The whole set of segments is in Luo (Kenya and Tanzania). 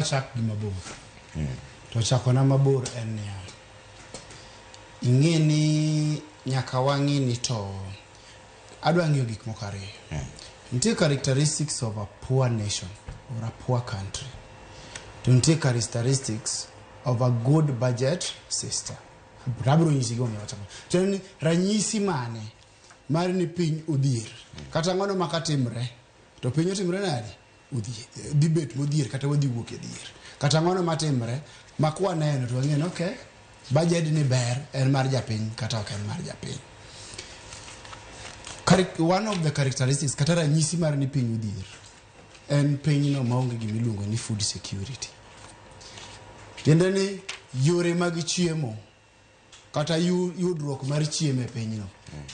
Achak gi mabor. To chakona mabor en niya. Ing'e ni nyaka wang'i ni to adwa ng'iyo gik moko ariyo. Nitie characteristics of a poor nation or a poor country. To nitie characteristics of a good budget system. Abiro nyisi gimomiyo awacho kamano. Tiende ni ranyisi mane mar ni piny odhier kata ang'ono ma katimre to piny otimre nade odhier dhi bet modhier kata wadhi wuok e dhier kata ang'ono matimre ma kwaneno to wang'e ni okay budget ni ber en mar japiny kata ok en mar japiny. One of the characteristics kata ranyisi mar ni piny odhier en pinyno maonge gimiluongo ni food security. Tiende ni yore mag chiemo kata yudruok mar chiemo e pinyno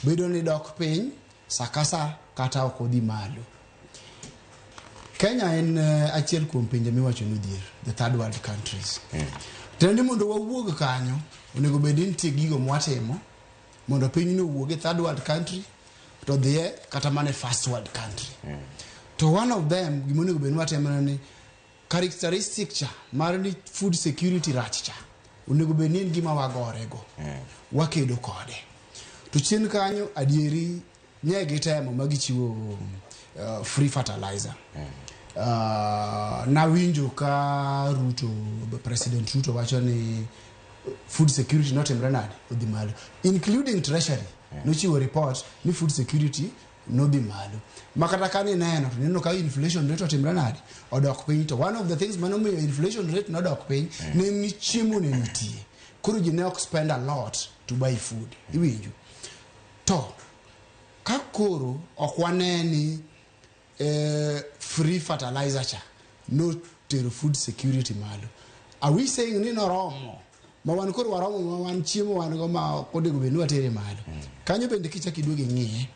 bedo ni dok piny sa ka sa kata ok odhi malo. Kenya en achiel kuom pinje miwacho ni odhier, the third world countries. Tiende ni mondo wawuog kanyo, onego bed ni nitie gigo mwatimo mondo pinyno owuog e third world country to dhiye kata mana e first world country. To one of them gima onego bed ni watimo en ni characteristic cha mar ni food security rach cha onego bed ni en gima wagorego, wakedo kode. To chien kanyo adieri nye gitemo ma gichiwo free fertilizer. Nawinjo ka Ruto, President Ruto wacho ni food security notimre nade odhi malo, including Treasury nochiwo report ni food security nodhi malo ma kata ka nineno to nineno ka inflation rate otimre nade odok piny. To one of the things manomiyo inflation rate nodok piny ne en ni chiemo ne nitie, koro ji ne ok spend a lot to buy food. Iwinjo to ka koro ok wane ni free fertilizer cha notero food security malo, are we saying ni noromo ma wan koro waromo ma wan chiemo wan go ma ok onego bed ni watere malo kanyo? Bende kichak iduogo ing'iye,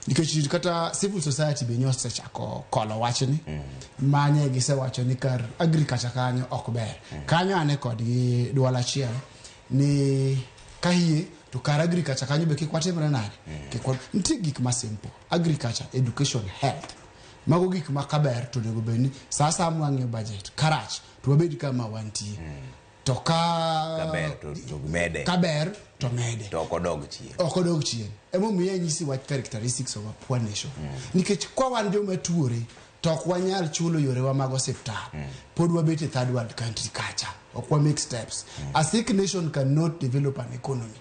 nikech kata civil society be nyosechako kolo wachni manye gisewacho ni kar agriculture kanyo ok ber kanyo. Ane kodgi duol achiel ni kahie to kar agriculture kanyo be kik watimre nade kik nitie gik ma simple: agriculture, education, health. Mago gik ma kaber to onego bed ni sa asaya mwang'iyo budget, karach to wabed kama wantie, to ka kaber to mede. Kaber to mede. To ok odog chien. Ok odog chien. Emomiyo anyisi wach characteristics of a poor nation, nikech kwa wan joma tuore to ok wanyal chulo yorewa mag osiptal, pod wabet e third world country kacha, ok wa make steps. A sick nation cannot develop an economy.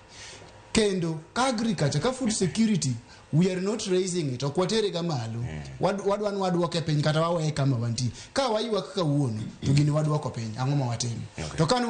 Kendo ka agriculture, ka food security, we are not raising it, ok watere ga malo. Wadwa ni wadwoke piny kata waweye kama wantie. Ka waywak kawuono to gini wadwoko piny, ang'o ma watimo? To ka ni